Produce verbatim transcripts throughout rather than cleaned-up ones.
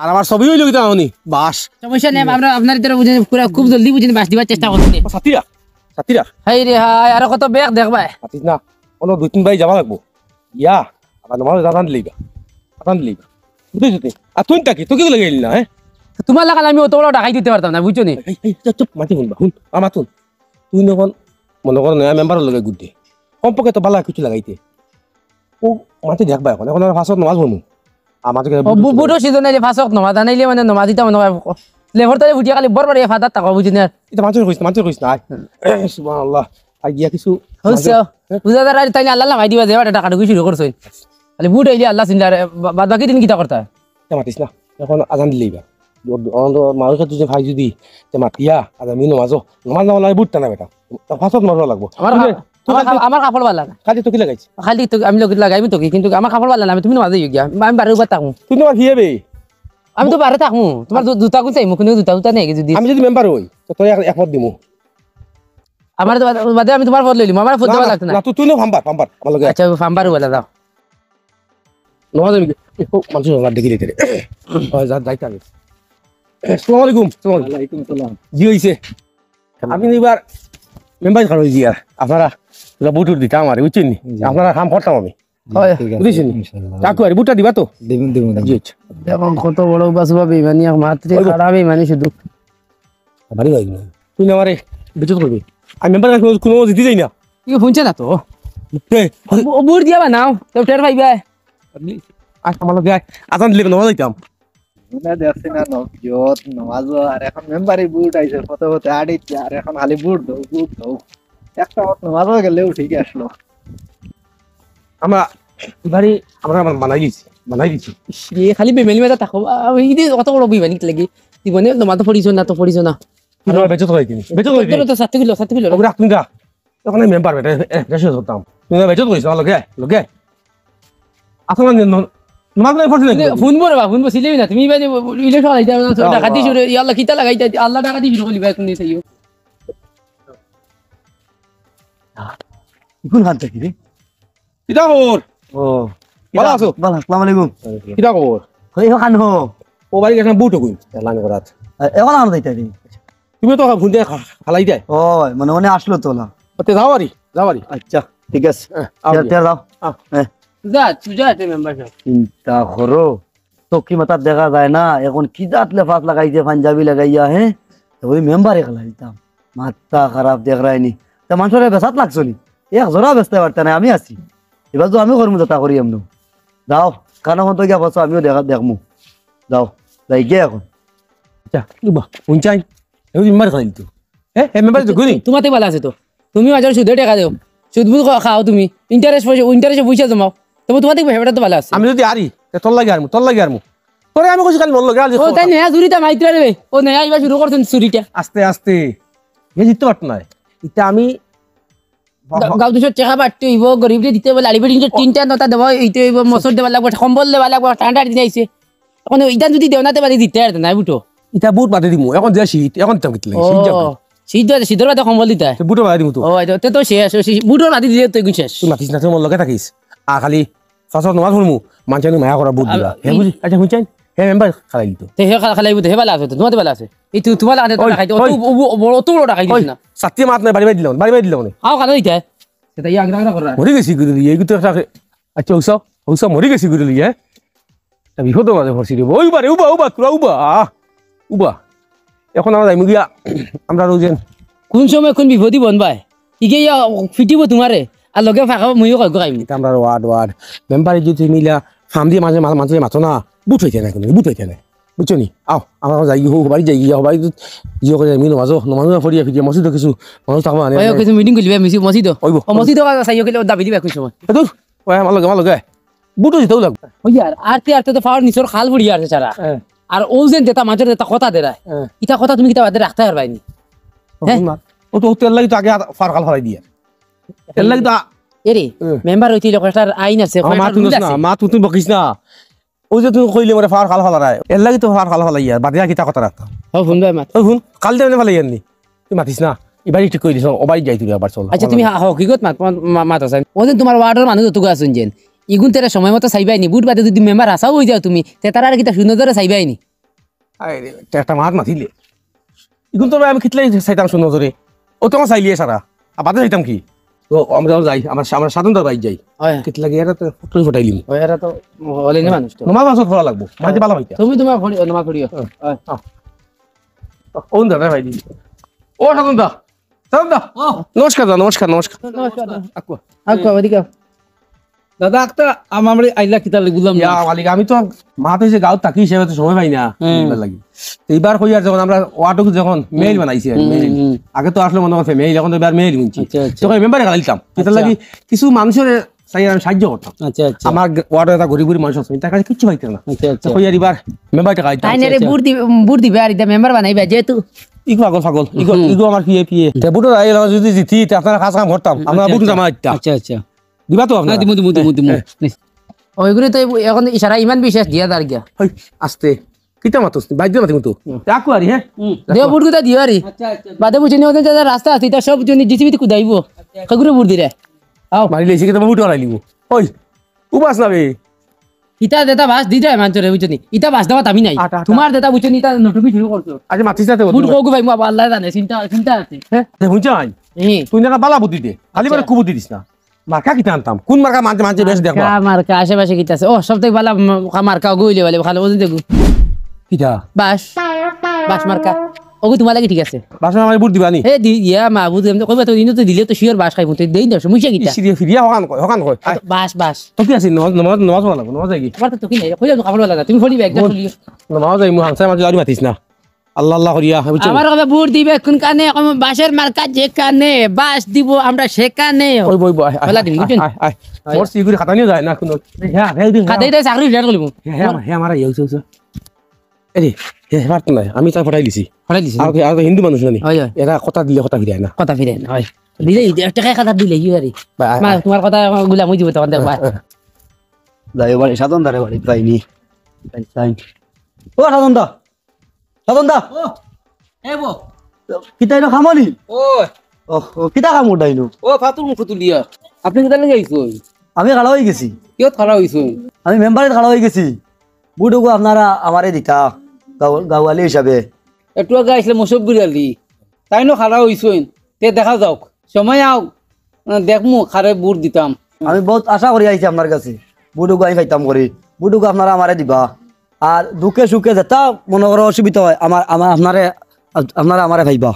আর আমার ছবি অইলো কিতা অনি? বাস। সমস্যা নাই, আমরা আপনার ভিতরে বুঝে পুরা খুব জলদি বুঝে বাস দিবার চেষ্টা করছি। ও, সাথীরা, সাথীরা। হায় রে হায়, আর কত বেগ দেখবায়। সাথীস না, অনো দুই তিন বাড়ি যাওয়া লাগবো। ইয়া, আবার নমাজ আজান দিলেইবা, আজান দিলেইবা। বুঝলি তুই? আর তুই তাকি, তুই কি লাগে এলি না, হ্যাঁ? তোমার লাগান আমি অত বড় ডাকাই দিতে পারতাম না, বুঝছো নি? এই, এই, চুপ, চুপ, মাতি হুনবা, হুন, আমার মাতুন। তুই নখন মনে কর নয়া মেম্বারর লগে গুড দে। কমপক্ষে তো বালা কিছু লাগাইতে। ও মাতি দেখবা এখন, এখন আর পাঁচ ওয়াক্ত নমাজ পড়মু। আমাদের ও, বু-, বুটর সিজন আইলে পাঁচ ওয়াক্ত নমাজ, আনাইলে মানে নমাজ দিতাম মনে হয়। লেফর তালে ফুটিয়া খালি বড় বড় এ ফাদার তাকো, বুঝি না? এটা মানুষের কইস না, মানুষের কইস না, আয়। সুবহানাল্লাহ। আই গিয়া কিছু হইছে। মানুষের, হ্যাঁ? বুঝা যার আর তাইলে আল্লাহ লামাই দিবা, যে ওটা কাটুকি শুরু করছইন। খালি বুট আইলে আল্লাহ চিনলে আর বা-, বাদ বাকি দিন কিতা করতা? এটা মাতিস না, এখন আজান দিলেইবা। অ-, অ-, মানুষ তুই যে ভাই যদি, তে মাতিয়া, আজ আমি নমাজও, নমাজ না হলে আমি বুটটা না বেটা। তা পাঁচ ওয়াক্ত নমাজ লাগবো। আমার তুই কা-, নে, তুই আমার খালি কা-, আমার কাপড় বালা না। খালি তো কি লাগাইছ? খালি তো আমি লোক লাগাইমু তো কি, কিন্তু আমার কাপড় বালা না, আমি তুমি নমাজে গিয়া, আমি বারে উবার থাকমু। তুই নমাজ হিয়ে বে। আমি তো বারে থাকমু, তোমার জু-, জুতা গুন চাইমু, কোনো জুতা উতা নেই যদি। আমি যদি মেম্বার হই, তো তোর এক, এক পদ দিমু। আমার তো বাদে, বাদে আমি তোমার পদ লইলিমু, আমার পদ না, দেওয়া না, লাগতো না। না, তুই, তুই নে ফাম্বার, ফাম্বার, আমার লগে। আচ্ছা, ফাম্বার বলে দাও। নমাজ আমি, ও, মানুষ নমাজ দেখি রে। ওই, যা, যাইতে আমি। আসসালামু আলাইকুম। আসসালামু আলাইকুম। ওয়ালাইকুম সালাম। জি হইছে। আমি এবার মেম্বার খান হইছি আর আপনারা ওরা ভোট উঠ দিতাম আর, বুঝছেন নি? জি। আপনারা কাম করতাম আমি। জি, হয়, ঠিক আছে, বুঝছেন নি? ইনশাআল্লাহ। কাকু আর ভোটটা দিবা তো? দিমু, দিমু, দিমু। জি, আচ্ছা। দেখো কত বড় বাসুবা বেইমানি, এক মাত্রে ওই গো। খারাপ বেইমানি শুধু। বাড়ি যাই না। তুই না আমারে বেজত করবি। আমি মেম্বার কাছে কোনো জিতে যাই না। তুই শুনছে না তো? কে? ও, ও ভোট দিয়া বানাও, তো টের পাইবা। আপনি আজ আমার লগে আয়। আজান দিলে নমাজ যাইতাম। মনে দেখছি না নবজত, নমাজ আর এখন মেম্বারি ভোট আইছে, পথে পথে আড়িতে আর এখন খালি ভোট দাও, ভোট দাও। একটা ওয়াক্ত নমাজও গেলেও ঠিক আসলো। আমরা বাড়ি আমরা, আমরা বানাই দিছি, বানাই দিছি। ইস, এ খালি বেমেলি মেয়েটা থাকো, আহ, এই যে অত বড় বেইমানি লাগি। জীবনে নমাজ তো পড়িছো না, তো পড়িছো না। তুই আমার বেজত হয়ে দিবি, বেজত হয়ে দিবি। তো সাথে কিলো, সাথে কিলো। ওগুলা তুমি যা। তখন আমি মেম্বার বেটা, এ, এ, বেশি হতাম। তুমি না বেজত হইছো, লগে, লগে। আসলে ন-, ন-, নমাজ নাই পড়ছি না কিন্তু। ফোন বড় বা, ফোন বসিলেই না। তুমি বাইরে ইলেকশন আইতা না, আল্লাহ। ডাকাতি শুরু, ইয়া আল্লাহ, কিতা লাগাইতা, আল্লাহ ডাকাতি শুরু করলি ভাই, কোন দিকে? কোন হাত দেখি রে? কিতা খবর? ও, ভালা আছো? ভালা, আসসালামু আলাইকুম। কিতা খবর? ওই ওখান হো। ও বাড়ি গেছিলাম বুট কই? লাইন করাত। এ-, এখন আমার যাইতে দিন। তুমি তো ফোন দিয়ে খা-, খালাই দেয়। ও, মানে, মানে আসলো তো না। ওতে যাও আরি, যাও আরি। আচ্ছা, ঠিক আছে। হ্যাঁ, আও তে-, গিয়া। তে যাও। আহ। হ্যাঁ। যা, তুই যা, তুই মেম্বার সাহেব। চিন্তা করো। তো কি মাথা দেখা যায় না, এখন কি জাত লেফাস লাগাইছে পাঞ্জাবি লাগাইয়া, হ্যাঁ? তো ওই মেম্বারে খেলা দিতাম। মাথা খারাপ দেখ রায়নি। তা মানুষের বেসাত লাগছো নি? এক জোড়া বেচতে পারতে না, আমি আছি। এবার তো আমি করমু যেটা করি এমন। যাও, কানো ফোন তো গিয়া বসো, আমিও দেখা, দেখমু। যাও, যাই গিয়া এখন। আচ্ছা, উবা, হুনছাইন? এও মেম্বার খাইল তো। হ্যাঁ, হ্যাঁ, মেম্বার তো গুনি। তোমাতে ভালা আছে তো। তুমি মাঝে সুদে টাকা দেও। সুদ বুদ খা-, খাও তুমি। ইন্টারেস্ট পয়সা, ইন্টারেস্টে পয়সা জমাও। তবু তোমাতে হেবেটা তো ভালা আছে। আমি যদি আরি, তে তোর লাগে আরমু, তোর লাগে আরমু। তোরে আমি কইছি খালি মোর লগে আরি ও, তাই কথা। নেয়া চুরিটা মাইত্রা রে। ও নেয়া এবার শুরু করছেন চুরিটা। আস্তে, আস্তে। এ জিততে পারতো না। ইটা আমি বা-, গা-, বা- গাঁও দুশো টাকা বাড়তে হইব, গরিবরে দিতে হইব, লাড়ি বেড়ি তিনটা নটা দেওয়া হইতে হইব, মসুর দেওয়া লাগবে, কম্বল দেওয়া লাগবে, ঠান্ডার দিন আইছে। এখন ইটা যদি দেও না, তে বাদে দিতে পারতে না, বুটো। ইটা বুট বাদে দিমু, এখন যে শীত, এখন দিতাম কিতা লাগি? শীত যাবে। ও, শীত বাদে, শীতর বাদে কম্বল দিতে হয়। তো বুটো বাদে দিমু তো। ও, আচ্ছা, তে তো শেষ, ও শীত, বুটোর বাদে দিলে তো এগুন শেষ। তুই মাতিস না, তুই মোর লগে থাকিস। আর খালি পাঁচ ওয়াক্ত নামাজ পড়মু, মানষে নি মায়া করা বুট দিবা। আ-, হে ই- বুঝি, আচ্ছা, হুনছাইন? হে মেম্বার খালাই দিত। তে হে খালা-, খালাই বুঝে, হে বালা আছে তো, তোমাতে বালা আছে। এই তু-, তোমার লাগাতে তো ওই, ডাকাইতে, অত ওই। উ-, উ-, বড়, অত বড় ডাকাই ওই, দিছে না। সাতটি মাত নাই, বাড়ি বাড়ি দিলাম, বাড়ি বাড়ি দিলাম নে। আও, খালা দিতে। সেটা ইয়া আগ্রা আগ্রা করা। মরি গেছি গুরু লিয়ে, এই তো একটা, আচ্ছা, উসাও, উসাও মরি গেছি গুরু লিয়ে, হ্যাঁ? তা বিপদর মাঝে পড়ছি রে। ওই বারে, উবা, উবা, তোরা উবা, আহ, উবা। এখন আমরা যাইমু গিয়া, আমরা রোজেন। কোন সময় কোন বিপদই বনবায়? ইগে ইয়া ফিটিব তোমারে, আর লগে ফাঁকা মুইও কয় খাইমু। এটা আমরা ওয়ার্ড, ওয়ার্ড। মেম্বারে যদি মিলা ফাম দিয়ে মাঝে, মাঝে, মাঝে মাথো না, বুট হইতে না কোনো, বুট হইতে না। বুঝছো নি? আও, আমরা যাই, হো, বাড়ি যাই, হো, বাড়ি তো, জিও করে যাই, মিলো মাঝো, নমাজ পড়িয়া ফিরিয়া, মসজিদো কিছু মানুষ থাকবো, আনে, ওই, আনে। কিছু মিটিং করলি, ভাই, মসজিদ, মসজিদ। ওই গো। ও, মসজিদ, ওই, সাইও গেলে, ও, দাবি দিবা কোন সময়? এ, দূর, ওই, আমার লগে, আমার লগে। বুটো জিতাও লাগবো। ওই আর, আরতে আরতে তো ফাওয়ার নিচর খাল পড়ি আর সারা। হ্যাঁ। আর ও যেন যেটা মাঝে যেটা কথা দেরায়, হ্যাঁ। ইটা কথা তুমি কিতা বাদে রাখতে পারবাই নি? ও হ্যাঁ? না। ও তো তেল লাগি তো আগে আর ফার খাল ফালাই দিয়া। তেল লাগি তো আ- এরে, হ্যাঁ। মেম্বার হইতে লোক একটা আইন আছে, আমার মা একটা তুই রুল না, আছে। মা তুই, তুই বকিস না। ওই যে তুমি কইলে মরে ফার খাল ফালারায়। এর লাগি তো ফার খাল ফালাই আর বাদে আর কিতা কথা রাখতাম। ও, হুন ভাই, মাত। ওই হুন, কাল দেবে ফালাই আননি। তুই মাতিস না। এবারে ঠিক কই দিছ, ও বাড়ি যাই তুই আবার চল। আচ্ছা, তুমি হা-, হকিকত মাত, মাত, মা-, মাত আছে। ও যে তোমার ওয়ার্ডর মানুষ যতগু আছইন যেন, ইগুন তেরা সময় মতো চাইবাই নি, বুট বাদে যদি মেম্বার আসাও হই যাও তুমি, তে তারা আর কিতা সুনজরে চাইবাই নি। আরে, একটা মাত মাতিলে। ইগুন তো ভাই আমি কিতলাই চাইতাম শুনো জোরে। ও তো আমার চাইলিয়ে সারা। আর বাদে চাইতাম কি? ও, আমরা যাই, আমার, আমার সাধন দরবার যাই। কিতলা গিয়ে এরা তো ফটো ফটাইলিম। ওই এরা তো হলে নি মানুষ তো। নমাজ মাসত পড়া লাগবো। মাঝে বালা পাইতা। তুমি তোমার পড়ি-, নমাজ পড়িও। হ্যাঁ। হ্যাঁ। হ্যাঁ। ও দাদা ভাই দি। ও সাধন দা। সাধন দা। ও। নমস্কার দা, নমস্কার, নমস্কার। নমস্কার দা। আকুয়া। আকুয়া, ওদিকে আও। দাদা, একটা আমার আইলা কিতা লাগি বুঝলাম না। ইয়া মালিক, আমি তো মাত অইছে গাঁওত থাকি হিসাবে তো সময় পাই না। হুম। বুঝবার লাগি। তো এবার কই আর যখন আমরা ওয়াটুক যখন মেইল বানাইছি আর হুম, মেইল। হুম। আগে তো আসলে মনে হয় মেইল, এখন তো এবার মেইল শুনছি। আচ্ছা, আচ্ছা। তখন মেম্বারে গালাইতাম। এটার আচ্ছা। লাগি কিছু মানুষের চাই আমি সাহায্য করতাম। আচ্ছা, আচ্ছা। আমার গ-, ওয়ার্ডে একটা গরিব গরিব মানুষ আছে, তার কাছে কিচ্ছু পাইতাম না। আচ্ছা, আচ্ছা। তো কই আর এবার মেম্বারটা গালাইতাম। তাই না রে, আচ্ছা, আচ্ছা। ভোট দি-, ভোট দিবে আর এটা মেম্বার বানাইবে যেহেতু। ইগু পাগল পাগল, ইগু, হুম। ইগু আমার পিয়ে পিয়ে। তে ভোটর আগে যদি জিতি, তে আপনারা কাজ কাম করতাম, আমরা আচ্ছা, ভোট আচ্ছা। জমা দিতাম। আচ্ছা, আচ্ছা। দিবা তো আপনারা? না, দিমু, দিমু, দিমু, দিমু। হ্যাঁ। ওইগুলো তো এখন ইশারা ইমান বিশেষ দিয়া দার গিয়া। হই, আস্তে। কিতা মাতস তুই? বাইদ্য মাতিমু তো। হুম। রাখো আরি, হ্যাঁ? হুম। রাখো। দেও ভোট গুতা দিও আরি। আচ্ছা, আচ্ছা, আচ্ছা। বাদে বুঝি নিও যে রাস্তা আছে, ইটা সব জনি জিসিবি তো কুদাইবো। আচ্ছা, আচ্ছা। সেগুলো ভোট দিরে। আও। মারিলে এসে কিন্তু ভোট হারাই লিবো। ওই, উবাস না বে। ইটা যেটা বাস দিতে হয় মানতো রে, বুঝছো নি? ইটা বাস দেওয়া আমি নাই। আটা, আটা। তোমার যেটা বুঝছো নি, ইটা নটুকি শুরু করছো। আচ্ছা, মাতিস না তো ভোট বন্ধু। কগু ভাই, মু আবার আল্লাহ জানে, চিন্তা, চিন্তা আছে। হ্যাঁ? এ, বুঝছো নাই? হুম। তুই না বালা বুদ্ধি দে। খালি আচ্ছা। মানে কুবুদ্ধি দিস না। মার্কা কিতা আনতাম? কোন মার্কা মানতে মানতে বেশ দেখবা? মার্কা, মার্কা, আশেপাশে কিতা আছে? ও, সব থেকে ভালা ম-, মার্কা ওগু অইলে বলে, ভালো বুঝুন দেখু। কিতা? বাস। বাস মার্কা। ওগু তোমার লাগি ঠিক আছে। বাস মার্কা ভোট দিবা নি? এ, দি-, ইয়া, মা, বুঝ, এমনি কইবা তো, ইনো তো দিলে তো sure বাস খাইবো, তুই দেই না, সমস্যা কিতা? ইস, রে, ফিরিয়া হকান কয়, হকান কয়। আয়। বাস, বাস। তো কি আছে? নমাজ, নমাজ, নমাজ পড়া লাগবো, নমাজ যাই কি? তোমার তো কি নাই, কইলাম তো কাপড় লাগা, তুমি ফড়িবে, একটা বল। ফড়িও। নমাজ যাই, মু হামসায় মাঝে আরি মাতিস না। আল্লাহ আল্লাহ করিয়া, বুঝছো? আমার কথা ভোট দিবে কোনখানে, কম বাসের মার্কা যেখানে, বাস দিব আমরা সেখানে। ওই বই বই, আয়, বলা দিবি, আয়, বুঝছেন? আয়, আয়। আয়। মোর সিগুরি খাতা নিয়ে যায় না কোনো। হ্যাঁ, হ্যাঁ, হ্যাঁ। খাতাই দেয়, চাকরি রিটায়ার করবো। হ্যাঁ, হ্যাঁ, আমার, হ্যাঁ, আমার, এই, এই, এই। আরে, হে, পারতো না, আমি তাই পঠাই দিছি। পঠাই দিছি? আর, আর তো হিন্দু মানুষ না নি। হয়, হয়। এরা কথা দিলে কথা ফিরায় না। কথা ফিরায় না, হয়। দিলে, এই একটা কথা দিলে, ইয়ে আরে। বা, মা, আ, তোমার কথা গুলাম হয়ে যাবে তখন, দেখবা। আ, আ। যাই বাড়ি, সাধন দারে বাড়ি পাইনি। তাই, তাই। ও, সাধন দা। সাধন দা। ও, এ বো। কিতা ইনো খামনি? ও। ও, ও, কিতা খাম উঠাইনো? ও, ফাতুর মুখ তুলিয়া। আপনি কিতা লাগি আইছইন? আমি খাড়া হয়ে গেছি। কিয়ত খাড়া হইছইন? আমি মেম্বারে খাড়া হয়ে গেছি। ভোটগু আপনারা আমারে দিতা, গাঁও-, গাঁওয়ালি হিসাবে। একটু আগে আইসলে মুসব্বির আলী। তাইনও খাড়া হইছইন। তে দেখা যাউক। সময় আউক। আহ, দেখমু, খারে ভোট দিতাম। আমি বহুত আশা করি আইছি আপনার কাছে। ভোটগু আমি পাইতাম করি। ভোটগু আপনারা আমারে দিবা। আর দুঃখে সুখে যেটা মনে করো অসুবিধা হয়, আমার, আমার, আপনারে, আপনারা আমারে পাইবা।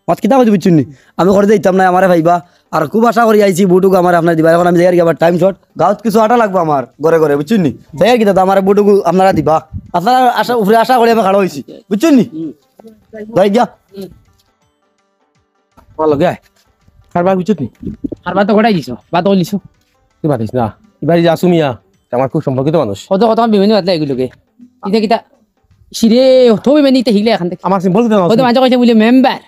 মাত কিতা কইতে বুঝছইন নি? আমি করে দিতাম না, আমারে পাইবা। আর খুব আশা করি আইছি, ভোটগু আমারে আপনারা দিবা। এখন আমি যাই আর কি, আবার time short। গাঁওত কিছু আটা লাগবো আমার, ঘরে ঘরে, বুঝছইন নি? যাই আর কি দাদা, আমারে ভোটগু আপনারা দিবা। আপনারা আশা, উপরে আশা করি আমি খাড়া হইছি, বুঝছইন নি? হুম। যাই গিয়া। হুম। আমার লগে আয়। কারবার বুঝছত নি? কারবার তো ঘটাই দিছো, বাদ তো লিছো। তুই মাতিস না। এবারে যে আসু মিয়া, আমার খুব সম্পর্কিত মানুষ। কত কত আমি বিমানি বাতলা এগুলোকে। ইতা কিতা? সিরে, তো বিমানি ইতা হিলে এখান থেকে। আমার সিম্বল কিতা না? কত মাঝে কইছে বুলে মেম্বার।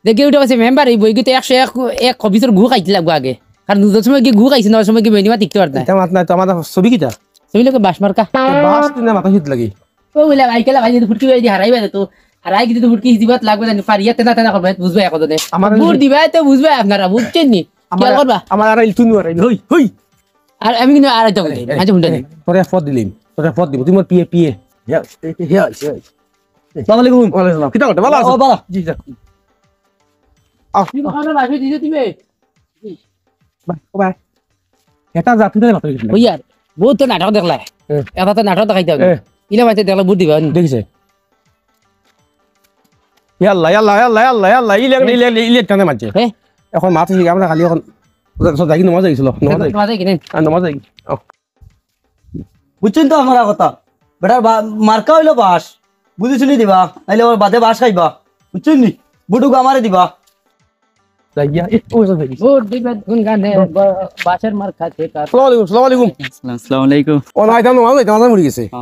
দেখে উঠে কইছে মেম্বার, এই বইগুতে একশো এক, এক অফিসর গু খাইতে লাগবো আগে। কারণ দুটোর সময় কি গু খাইছে, নটার সময় কি বিমানি টিকতে পারত না। ইতা মাত নাই তো, আমার ছবি কিতা? ছবি লোকে বাস মার্কা। বাস তুই না মাথা শীত লাগে। ও বুলে ভাই, কেলা ভাই, যদি ফুটকি ভাই যদি হারাই বেড়ে তো, হারাই কিন্তু ফুটকি হিজিবাত লাগবে জানি, পারিয়া তেনা তেনা করবে, বুঝবে এখন তো। আমার ভোট দিবা তো বুঝবে আপনারা, বুঝছেন নি? আমার, খেয়াল করবা। আমার আর ইলতুন আর হই, হই। আর আমি কিন্তু আর যাবো না, এই, আজ হুন্ডা এই, নেই। তোরে ফদ দিলিম, তোরে ফদ দিব, তুই মোর পিয়ে, পিয়ে। ইয়া, এই, এই, ইয়া, ইয়া। আসসালামু আলাইকুম। ওয়ালাইকুম আসসালাম। কিতা করতে? ভালো আছো? ও, ভালো। জি, স্যার। আহ, তুমি আহ। খাওয়া দাওয়া বাকি দিছো তুমি? বাহ, ও ভাই। এটা জাতি ধরে মাথা গেছিল। ওই আর, বহুত তো নাটক দেখলা। এ। এটা তো নাটক দেখাইতে হবে। এ। ইলা মাঝে দেখলে ভোট দিবা, নি? দেখিছে। ইয়াল্লা, ইয়াল্লা, ইয়াল্লা, ইয়াল্লা, ইয়াল্লা, ইলে, এ। ইলে, ইলে, ইলে টানে মারছে। এ। এখন মাথা শিখে আমরা খালি এখন, ওদের সব যাই কি নমাজ যাইছিল? নমাজ যাই। নমাজ যাই কি নাই? আর নমাজ যাই। ও। বুঝছেন তো আমার কথা? বেটার বা-, মার্কা হইলো বাস। বুঝি শুনি দিবা। নাইলে ওর বাদে বাস খাইবা। বুঝছেন নি? ভোটগু আমারে দিবা। যাইয়া, এ, ও, ও, ও। ভোট দিবেন কোন গানে? বা-, বাসের মার্কা যেখানে। আসসালামু আলাইকুম, আসসালামু আলাইকুম। আসসালাম, আসসালামু আলাইকুম। ও, না, এটা নমাজ, এটা নমাজ পড়ে গেছে। ও।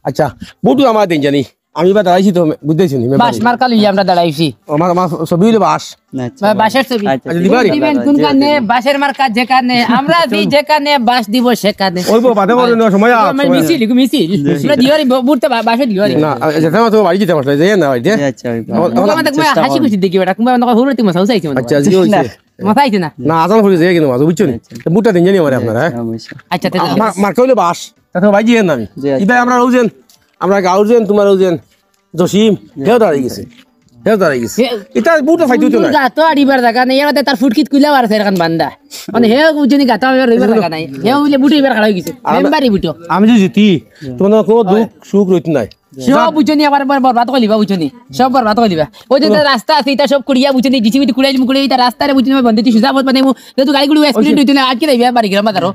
আচ্ছা, ভোট আমার দিন জানি। আমি বা দাঁড়াইছি তো, বুঝতেছি নি, বাস মার্কা লইয়া আমরা দাঁড়াইছি। আমার, আমার ছবি হইলো বাস। আচ্ছা, বা-, বাসের ছবি। আচ্ছা, আচ্ছা, দিবা রে? দিবেন কোন গানে? বাসের মার্কা যেখানে। আমরা আছি যেখানে, বাস দিব সেখানে। ওই বো, বাদে বলো না, সময় আপ, মানে সময় মিছিল, আপ। মিছিল। জি। আমরা দিওয়ারি, ব-, বুঝতে বা-, বাসে দিওয়ারি। না, আ, যেতে আমার তো বাড়ি যেতে আমার, যাই না, বাড়িতে। জি, আচ্ছা, ওই আমার, আমার দেখো, হাসি খুশি দেখি বেটা, কুম্বা দেখো, হুরুতি মশা উসাইছে মনে হয়। আচ্ছা, জি, হইছে। মাথা আইছে না? না, আজান করে যাই কিন্তু মাঝে, বুঝছো নি? আচ্ছা। তো ভোটটা দিন জানি আমার জি, আপনারা, হ্যাঁ? আচ্ছা, অবশ্যই। আচ্ছা, তে আমার মার্কা হইলো বাস, তাতে ভাই দিয়ে না আমি। জি, আচ্ছা। ইবাই আমরা রোজেন, আমরা গাউর যেন, তোমার রোজেন। জসিম, হেও দাঁড়াই গেছে। হেও দাঁড়াই গেছে। হে- ইটা বুট ফাইতে হইতো না। গাতো আড়িবার জাগা নাই, এর মধ্যে তার ফুটকিত কুইলা আর আছে এখান বান্দা। মানে হে বুঝছনি গাতো আড়িবার জাগা নাই। হে বুলে বুট এবার খাড়া হয়ে গেছে। আর আমি- মেম্বারি বুটো। আমি যদি জিতি, তোমার কোনো দুঃখ সুখ রইতো নাই। সব বুঝছনি আবার বর-, বরবাদ করিলিবা বুঝছনি। সব বরবাদ করিলিবা। ওই যে রাস্তা আছে, ইটা সব কুড়িয়া বুঝছনি, জিসিবি কুড়িয়া কুড়িয়া ইটা রাস্তারে বুঝছনি বন্ধ দিছি, সুজা পথ বানাইমু। তো গাড়িগুলো অ্যাক্সিডেন্ট হইতো না, আটকে যাইবে বাড়ি গ্রাম বাজারও।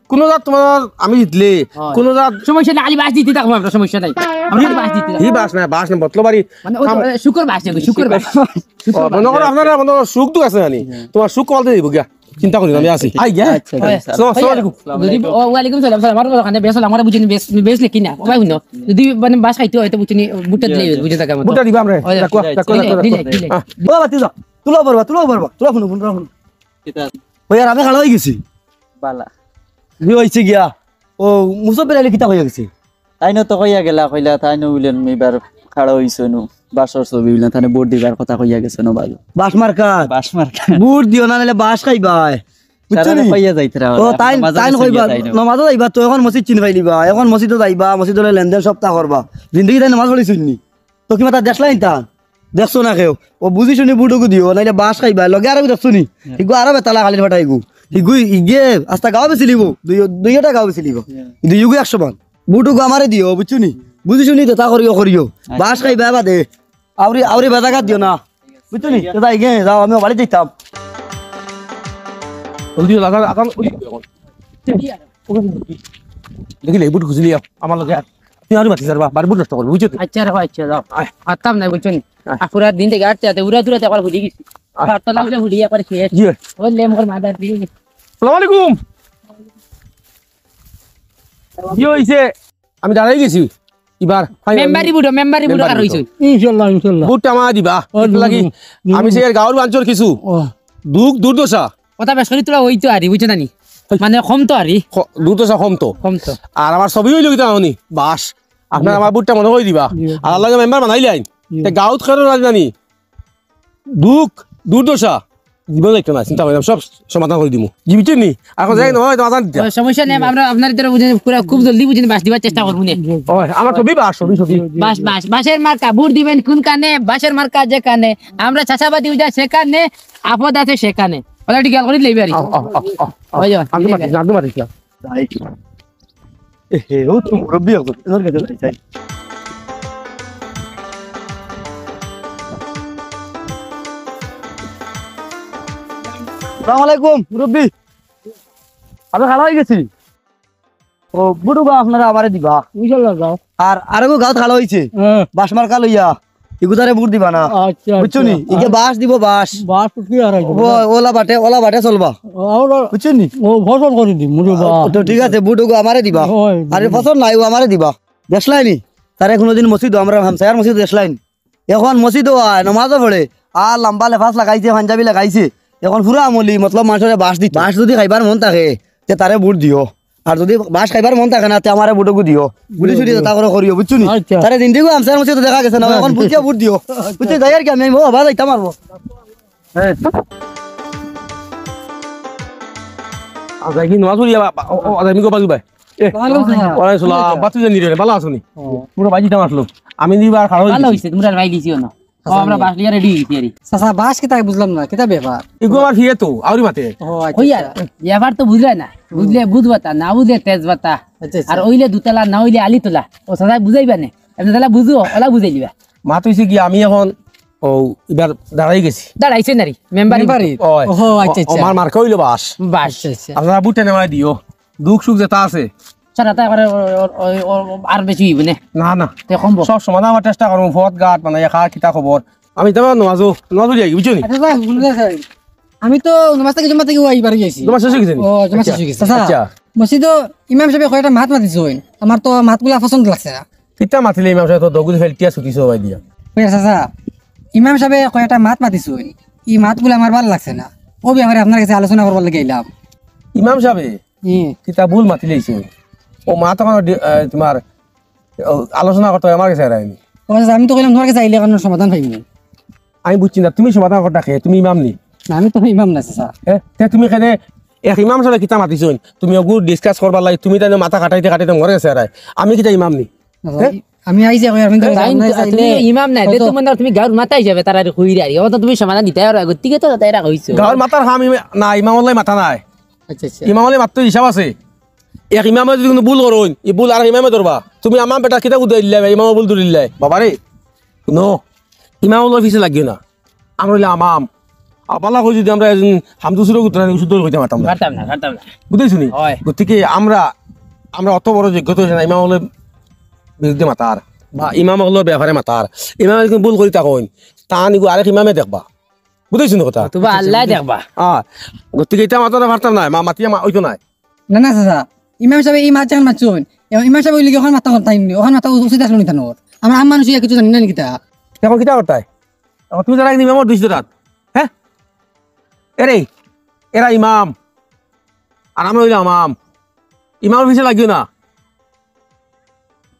কোনো জাত তোমার আমি জিতলে, হ্যাঁ। কোনো জাত সমস্যা নাই, খালি বাস দিতে থাকবো আমরা, সমস্যা নাই। আমরা খালি বাস দিতে থাকবো। ই বাস না, বাস না, বতলবাড়ি। মানে, ওই তো, খাম- এ, শুক্র বাস যাবে, শুক্র বাস। ও, মনে করো আপনারা মনে করো সুখ দুঃখ আছে জানি, তোমার সুখ কলতে দিব গিয়া, চিন্তা করি না, আমি আছি। আই গিয়া। আচ্ছা, আচ্ছা। আসসালামু আলাইকুম। যদি, ও, ওয়ালাইকুম সালাম, সালাম। আমার ওখানে বেশ, আমার বুঝিনি, বেশ, বেশ নাকি না? ও ভাই, হুনো, যদি মানে বাস খাইতে হয়, তো বুঝিনি, বুটটা দিলে, বুঝে থাকা মতো। বুটটা দিবা আমরা। ওই, রাখো, দিলে, রাখো, দিলে, রাখো, দিলে, রাখো। দিলে। হ্যাঁ। ও, বাতি যাও। তুলো বরবা, তুলো বরবা, তুলো ফোন, ফোন, তুলো ফোন। ওই আর আমি খাড়া হয়ে গেছি। বালা। কি হয়েছে গিয়া? ও, মুসব্বির আলী কিতা হয়ে গেছে? তাইন তো কইয়া গেলা, কইলা, তাইন বুলেন, এবার খাড়া হইছে নু, বাসর ছবি বুলেন, তাইন ভোট দিবার কথা কইয়া গেছে নু, ভাই। বাস মার্কা? বাস মার্কা। ভোট দিও না, নাইলে বাস খাইবায়। বুঝছো তারা নি? কইয়া যাইতরা, ও, তাইন, তাইন কইবা, নমাজও যাইবা, তো এখন মসজিদ চিন পাইলিবা, এখন মসজিদও যাইবা, মসজিদও লেনদেন সপ্তাহ করবা। জিন্দগি তাই নমাজ পড়িছইন নি? তো কিবা তার দেখলাইন তা? দেখছো না কেউ? ও বুঝি শুনি ভোটগু দিও, নাইলে বাস খাইবা, লগে আরো দেখছো নি? হিগু আরো বেতালা খালির ফাটাইগু। হিগু ইগে আস্তা গাঁও বেচিলিব, দুই, দুইটা গাঁও বেচিলিব। দুইগু একশো মান। ভোটগু আমারে দিও, বুঝছো নি? বুঝি শুনি তো তা করিও, করিও। বাস খাইবা বাদে। আউরি, আউরি বেজাগাত দিও না। বুঝছো নি? তো যাই গে, যাও, আমিও বাড়ি যাইতাম। ওই দিকে লাগা, আগাম, ওই দিকে এখন। দেখিলে, ভোট খুঁজলি, আমার লগে আর। তুই আরো মাতিস আর বা, বার ভোট নষ্ট করবি, বুঝছো তো? আচ্ছা, রাখো, আচ্ছা, যাও। আয়। আত্তাম নাই, বুঝছো নি? আয়। আর পুরা দিন থেকে আটতে আটতে, উড়া দুরাতে একবার ভুলি গেছি। আয়। আর তলা উড়ে ভুলি একবার খেয়ে। জি। ওর লেম ওর মাদার দিয়ে। আসসালামু আলাইকুম। কি হইছে? আমি দাঁড়াই গেছি। এবার final মেম্বারি ভোট, মেম্বারি ভোট মেম্বারি কার ভোট। হইছে? ইনশাল্লাহ, ইনশাল্লাহ। ভোটটা আমার দিবা। ও, কিতা লাগি? ও, আমি সেই গাঁওর বাঞ্চর কিছু ও। দুঃখ দুর্দশা। কথা বেশ করি তোরা ওই তো আরি, বুঝছো নানি? মানে কম তো আরি। খ-, দুর্দশা কম তো। কম তো। আর আমার ছবি হইল কিতা হনি? বাস। আপনার জি। আমার ভোটটা মনে করে দিবা। জি। আর আল্লাহ মেম্বার বানাইলাইন। জি। তে গাঁওত কেন রাজধানী? দুঃখ, দুর্দশা, জীবন যাইতো না, চিন্তা করি না, সব সমাধান করি দিমু। জি, বুঝছেন নি? এখন যাই না, হয়তো আজান দিতে। ও, সমস্যা নেই, আমরা আপনার ভিতরে বুঝে পুরা খুব জলদি বুঝে বাস দিবার চেষ্টা করবো নে। ওই, আমার ছবি বাস, ছবি, ছবি। বাস, বাস, বাসের মার্কা, ভোট দিবেন কোন কানে, বাসের মার্কা যেখানে, আমরা চাষাবাদি উঠা সেখানে, আপদ আছে সেখানে। ওলা একটু খেয়াল করি লইবে আর কি। আও, আও, আও, আও, আও। ওই যে, আন্দু মাতিস না, আন্দু মাতিস না। এ হে, ও তো মুরব্বি একজন, এনার কাছে যাই, যাই। আসসালামু আলাইকুম, মুরব্বি। আমি খাড়া হয়ে গেছি। ও, ভোটগু আপনারা আমারে দিবা। ইনশাল্লাহ যাও। আর আরেকগু গাঁওত খাড়া হইছে। হ্যাঁ। বাস মার্কা লইয়া। ইগুতারে ভোট দিবা না। আচ্ছা, বুঝছো নি? আচ্ছা। ইগে বাস দিব, বাস। বাস কি আর আইবো? ও, ওলা বাটে, ওলা বাটে চলবা। আমরা বুঝছো নি? ও, ফসল করি দিমু রে বা। তো ঠিক আছে, ভোটগু আমারে দিবা। ওই, আর ফসল নাই, ও আমারে দিবা। দেখলাইনি? তারে কোনোদিন মসজিদ, আমরা হামসায়ার মসজিদ দেখলাইনি। এখন মসজিদও আয়, নমাজও পড়ে। আর লম্বা লেফাস লাগাইছে, পাঞ্জাবি লাগাইছে। এখন পুরা আমলি, মতলব, মানষরে বাস দিত। বাস যদি খাইবার মন থাকে, তে তারে ভোট দিও। আর যদি বাস খাইবার মন থাকে না, তে আমারে ভোটগু দিও। বুঝি শুনি তা করে করিও, বুঝছো নি? আচ্ছা। তারে জিন্দিগু আমসার মসজিদ দেখা গেছে না, এখন বুঝিয়া ভোট দিও। বুঝছো, যাই আর কি, আমি, ও, বাবা, যাইতাম পারবো। হ্যাঁ। আজাই কি নমাজ পড়িয়া বা-, বা-, ও, ও, আজাই মি গোপাল ভাই। এ, ওয়ালাইকুম সালাম। ওয়ালাইকুম সালাম। বাচ্চা জানি রে, ভালো আছো নি? ও। পুরো বাজি দাম আসলো। আমি নিবার কারণ ভালো হইছে, তোমরা ভাই দিছিও না। ও, আমরা বাস লিয়া রেডি হইছি আরে। চাচা, বাস কিতা বুঝলাম না, কিতা ব্যাপার? ইগু আমার ফিরে তো, আউরি মাতে। ও, আচ্ছা, কই আর? আচ্ছা। ব্যাপার তো বুঝলে না। হুম। বুঝলে বুঝ বাতা, না বুঝলে তেজ বাতা। আচ্ছা, আচ্ছা। আর ওইলে দুতলা, না ওইলে আলিতলা। ও চাচা বুঝাইবা নে। এমনি তাহলে বুঝো, ওলা বুঝাই দিবা। মাত হইছে কি, আমি এখন ও এবার দাঁড়াই গেছি। দাঁড়াইছে নারী, মেম্বারি। মেম্বারি? ওই। ও, আচ্ছা, ও, আচ্ছা। আমার মার্কা হইলো বাস। বাস। আচ্ছা, আচ্ছা। আপনারা ভোটটা নেওয়াই দিও। দুঃখ সুখ যেটা আছে। স্যার, তাই করে ও, ও, ও, ও, আর বেশি হইব না। না, না। তে কমবো। সব সমাধান আমার চেষ্টা করবো। পথ ঘাট মানে খা কিতা খবর। আমি তো নমাজও, নমাজও যাই, বুঝছো নি? আচ্ছা, স্যার, শুনুন, স্যার। আমি তো নমাজ থেকে জমা থেকে ওই বাড়ি গেছি। নমাজ শেষ হয়ে গেছে নি? ও, নমাজ শেষ হয়ে গেছে। আচ্ছা। আচ্ছা। মসজিদও ইমাম সাহেব কয়টা মাত মাতিছে হইন। আমার তো মাতগুলা পছন্দ লাগছে না। কিতা মাতিলে ইমাম সাহেব তো দগুজ ফেলটিয়া ছুটিছে ভাই দিয়া। ওই চাচা, ইমাম সাহেব কয়টা মাত মাতিছে হইন। এই মাতগুলা আমার ভালো লাগছে না। ও ব্যাপারে আপনার কাছে আলোচনা করবার লাগি আইলাম। ইমাম সাহেব? হুম। কিতা ভুল মাতিলাইছে। ও মা তখন ডি-, আহ, তোমার, ও, আলোচনা করতে হয় আমার কাছে আর আইনি। ও আচ্ছা, আমি তো কইলাম তোমার কাছে আইলে কারণ সমাধান পাইবো। আমি বুঝছি না, তুমি সমাধান করতে খে, তুমি ইমাম নি? না, আমি তো ইমাম না, চাচা। হ্যাঁ? তে তুমি কেনে এক ইমাম সাহেব কিতা মাতিছইন? তুমি ওগু discuss করবার লাগি, তুমি তাই মাথা কাটাইতে কাটাইতে মরে গেছে আর আই। আমি কিতা ইমাম নি? আচ্ছা, হ্যাঁ? আমি আইছি এখন, আমি তাই তো, আপনি তুমি চাইলে ইমাম নাই, তে কত তুমি না, তুমি গাঁওর মাথা হিসাবে তারারে কইরায় আর কি। অখন তো তুমি সমাধান দিতায় পারো, আগর থাকি তো তাইরা কইছো। গাঁওর মাথার কাম ইমা-, না, ইমাম অকলে মাথা নাই। আচ্ছা, আচ্ছা। ইমাম অকলে মাততে হিসাব আছে। এক ইমামে যদি কুনু ভুল করইন, ই ভুল আরেক ইমামে ধরবা। তুমি আমার বেটা কিতা বুঝাইলায়, ইমামে ভুল ধরিলায়। বাবা রে, হুনো, ইমাম অকলর পিছে লাগিও না। আমরা অইলাম আম। আপালা কই যদি আমরা একজন হামদু সুরো গুতরা শুদ্ধ কইতাম পারতাম না। পারতাম না, পারতাম না। বুঝাইছো নি? অয়। গতিকে আমরা, আমরা অত বড় যোগ্যতা অইছে না, ইমাম অকলর বিরুদ্ধে মাতার, বা ইমাম অকলর ব্যাপারে মাতার। ইমামে যদি ভুল করি থাকইন, তান ইগু আরেক ইমামে দেখবা। বুঝাইছো নি কথা? তুবা আল্লায় দেখবা। আ, গতিকে ইতা মাততাম পারতাম না, মা-, মাতিয়া মা-, অইতো নায়। না, না, চাচা, ইমাম সাবে ই মাত যেখান মাতছইন, ইমাম সাবে অইলে কি অখান মাতা কথা নায় নি, অখান মাতা উচিত আছলো নি তান। আমরা আম মানুষ ইয়া কিছু জানি না নি কিতা? অখন কিতা করতায়? অখন তুমি যারা ইমামর দুষ ধরাত, হে? এরে, এরা ইমাম, আর আমরা অইলাম আম। ইমামর পিছে লাগিও না,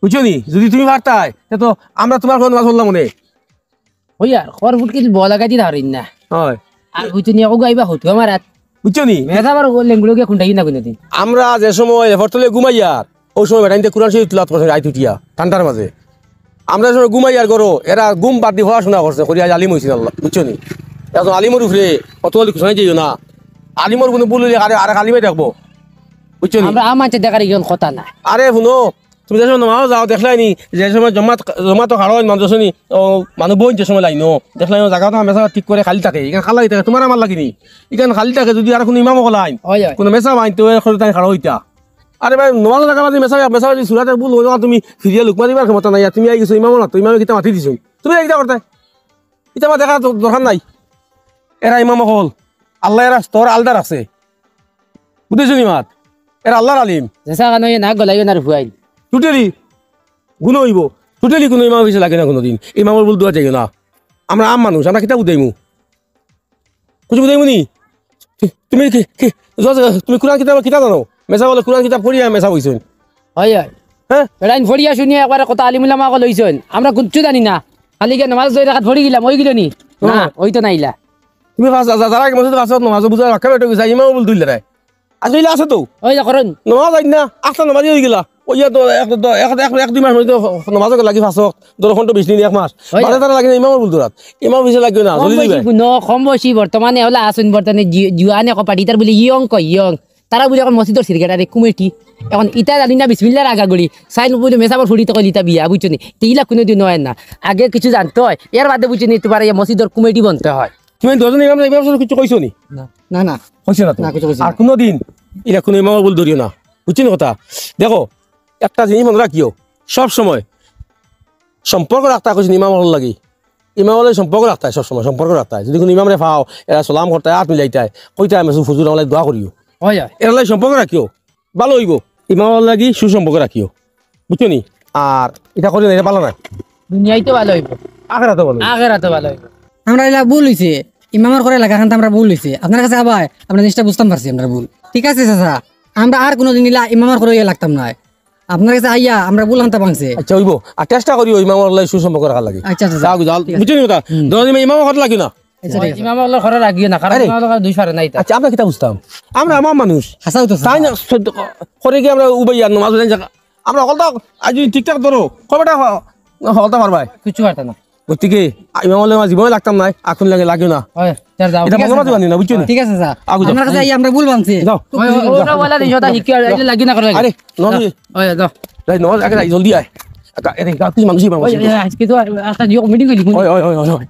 বুঝছো নি? যদি তুমি পারতায়, তে তো আমরা তুমার কুনু নমাজ পড়লাম অনে। অয় আর, খর ফুট কিছু বলা গাজি ধরিন না। অয়। আর বুঝছো নি, অগু আইবা হতো আমার হাত। বুঝছো নি? মেধা আবার লেঙ্গুড়ো গিয়া খুন্ডাই না কুনুদিন। আমরা যে সময় এফর তলে ঘুমাইয়ার, অউ সময় বেটাইন্তে কুরআন শরীফ তিলাওয়াত করছে রাইত উঠিয়া, ঠান্ডার মাঝে। আমরা যে সময় ঘুমাইয়ার ঘরো, এরা ঘুম বাদ দি পড়াশুনা করছে, করি আজ আলিম অইছইন আল্লাহ, বুঝছো নি? একজন আলিমর উপরে অত বলি কুশানি যাইও না। আলিমর কুনু ভুল অইলে আরে, আরেক আলিমে দেখবো, বুঝছো নি? আমরা আম মানষে দেখার ইখান কথা না। আরে হুনো, তুমি যে সময় নমাজো যাও, দেখলায় নি, যে সময় জমাত, জমাতো খাড়া অইন মানুষ আছইন নি, অউ মানুষ বইন যে সময় লাইনো, দেখলায় নি, অউ জাগাটা মেসাব ঠিক করি খালি থাকে, ইখান খালি থাকে, তুমার আমার লাগি নি, ইখান খালি থাকে, যদি আর কুনু ইমাম অকল আইন, অয়, অয়। কুনু মেসাব আইন, তে অউ তাইন খাড়া অইতা। আরে ভাই, নমাজো থাকার মাঝে মেসাব, মেসাব যদি সুরাতে ভুল অয়, তুমি ফিরিয়া লুকমা দিবার ক্ষমতা নাই, আর তুমি আই গেছো ইমামর মাতো, ইমামে কিতা মাতি দিছইন, তুমি কিতা করতায়? ইতা আমার দেখার দ-, দরকার নাই। এরা ইমাম অকল, আল্লায় এরা স্তর আলদা রাখছে। বুঝছো নি মাত? এরা আল্লাহর আলিম। যেসা কানো ইয়ে নাক গলাইও না রে ফুয়াইন। Totally গুনা অইবো। Totally কুনু ইমামর পিছে লাগে না কুনুদিন। ইমামর ভুল ধরাত যাইও না। আমরা আম মানুষ, আমরা কিতা বুঝাইমু? কিছু বুঝাইমু নি? তুমি কি, কি, তুমি কুরআন কিতাব কিতা জানো? মেসাব অকলে কুরআন কিতাব পড়িয়া মেসাব অইছইন। অয়, অয়। হে? বেটাইন পড়িয়া শুনিয়া একবারে কত আলিম উলামা অকল অইছইন। আমরা কিচ্ছু জানি না। খালি গিয়া নমাজ দুই রাকাত পড়ি গেলাম, অইগেলো নি? না, হুম। অইতো নাইলা। তুমি পাঁচ, যা-, যারা আগে মসজিদো পাঁচ ওয়াক্ত নমাজ বুঝা রাখা বেটা গেছে, ইমামে ভুল ধরলা রে। আজ অইলা আছে তো? অইলা করইন। নমাজ আইন না, আস্তা নমাজি অইগেলা। অইয়া তো এক, এক, এক, এক দুই মাস মসজিদো নমাজ লাগি পাঁচ ওয়াক্ত, ধরো পনেরো বিশ দিন, এক মাস। অইলা। বাদে তারা লাগি না, ইমামে ভুল ধরাত। ইমামর পিছে লাগিও না, কম জলদি বয়সী যাইবায়। কুনো, কম বয়সী বর্তমানে অলা আছইন, বর্তমানে জু-, জুয়ান এক পার্টি, তারা বুলে young কয়, young। তারা বুলে অখন মসজিদর secretary কমিটি। অখন ইতা জানি না বিসমিল্লার আগাগড়ি। সাইন বুলে মেসাবর ফুড়ি তো কইলিতা বিয়া, বুঝছো নি? তে ইলা কুনুদিন অয় না। আগে কিছু জানতে অয়, এর বাদে বুঝছো নি তুমার এই মসজিদর কমিটি বনতে অয়। তুমি দুইজন ইমাম, ইমাম সাবে কিছু কইছো নি? না, না, না। কইছো না তো? না, কিছু কইছি না। আর কুনুদিন ইলা কুনু ইমামর ভুল ধরিও না। বুঝছো নি কথা? দেখো, একটা জিনিস মনো রাখিও, সব সময় সম্পর্ক রাখতা কইছি ইমাম অকলর লাগি। ইমাম অকলর সম্পর্ক রাখতায় সব সময়, সম্পর্ক রাখতায়। যদি কুনু ইমামরে পাও, এরা সালাম করতায়, আত মিলাইতায়, কইতায়, "আমি হুজুর, আমার লাগি দোয়া করিও।" অয়, অয়। এরার লাগি সম্পর্ক রাখিও, ভালা অইবো। ইমাম অকলর লাগি সুসম্পর্ক রাখিও, বুঝছো নি? আর ইতা করিও না, ইতা ভালা নায়। দুনিয়াইতো ভালা অইবো। আখেরাতো ভালা অইবো। আখেরাতো ভালা অইবো। আমরার ইলা ভুল অইছে, ইমামর ঘরো লাগাখানতা আমরার ভুল অইছে। আপনার গেছে আইয়া আমরা জিনিসটা বুঝতাম পারছি আমরার ভুল। ঠিক আছে চাচা, আমরা আর কুনুদিন ইলা ইমামর ঘরো ইয়া লাগতাম নায়। আপনার গেছে আইয়া আমরার ভুলখানতা ভাংছে। আচ্ছা, অইবো। আর চেষ্টা করিও ইমামর লগে সুসম্পর্ক রাখার লাগি। আচ্ছা, আচ্ছা, আচ্ছা। যাও, যাও। ঠিক আছে। বুঝছো নি কথা? হুম। ধরো, ইমামর ঘরো লাগিও না। আচ্ছা, ঠিক আছে। ইমামর লগে ঘরো লাগিও না, কারণ আরে। ইমামর লগে দুই পারে নাই তা। আচ্ছা, আমরা কিতা বুঝতাম? আমরা আম মানুষ। হাছাউ তো, চাচা। তাইন না, সত্য ক-, করে কি আমরা উবাইয়া নমাজ পড়ি যাই? আমরা হকলতা আজ যদি ঠিকঠাক ধরো, কয়টা হ-, হকলতা পারবায়? কিচ্ছু পারতা না। গতিকে ইমামর লগে আমার জীবনে লাগতাম নায়, আর কুনু লগে লাগিও না। অয়, স্যার, যাও। ইটা ঠিক আছে, ভালা মাতো স্যার। জানি না, বুঝছো নি? ঠিক আছে, স্যার। আগু যাও। আপনার গেছে আইয়া আমরা ভুল ভাংছি। যাও। অয়, অয়, অয়, অয়, লাগি না করে। আরে, নজর। অয়, যাও। যাও। অয়, যাও। আরে, গাছ কিছু মানুষ আইবা। একা, এরে, গাছ কিছু মানুষ আইবা। অয়, অয়, আজকে তো একটা জিও মিটিং কইলি। অয়, অয়, অয়, অয়, অয়।